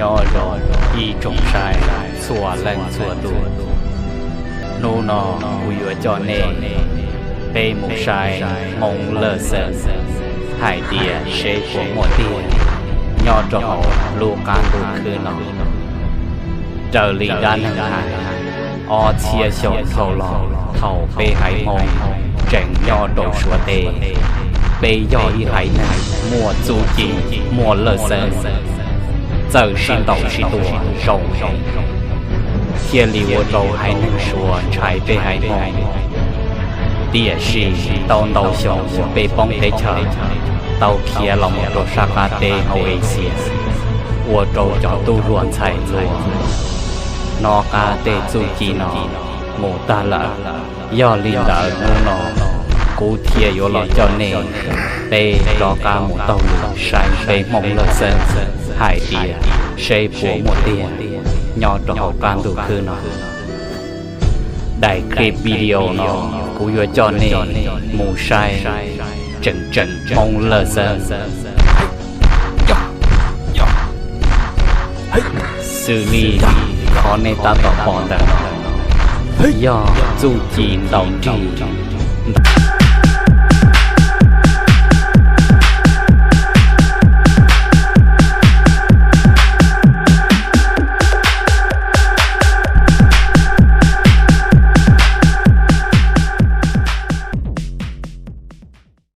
Nyob zoo ib tsoom saib txhua leej txhua tus, hnub no kuv yuav coj nej peb mus saib Hmoob Lawj Xeeb hais tias seb puas muaj tiag nyob rau hauv lub qab ntuj khwb no. Raws li dab neeg hais, ob txhiab xyoo dhau los thaum peb haiv Hmoob tseem nyob rau Suav teb, peb yog ib haiv neeg muaj txuj ci, muaj lawj xeeb, txawj sib ntaus sib tua zoo, thiaj li ua rau haiv neeg Suav ntshai peb haiv Hmoob. Tiam sis tau ntau xyoo uas peb poob teb chaws tau khiav los mus rau sab qab teb hauv Asia, ua rau cov tub hluas ntxhais hluas hnov qab tej txuj ci no mus tag lawm. Yog li ntawd hnub no kuv thiaj yuav los coj nej peb rov qab mus taug lw saib peb Hmoob Lawj Xeeb hais tias seb puas muaj tiag nyob rau hauv qab ntuj khwb no. Daim clip video no kuv yuav coj nej mus saib tseem tseem Hmoob Lawj Xeeb. Xws li qhov nej tab tom pom ntawm no yog txuj ci ntaus nrig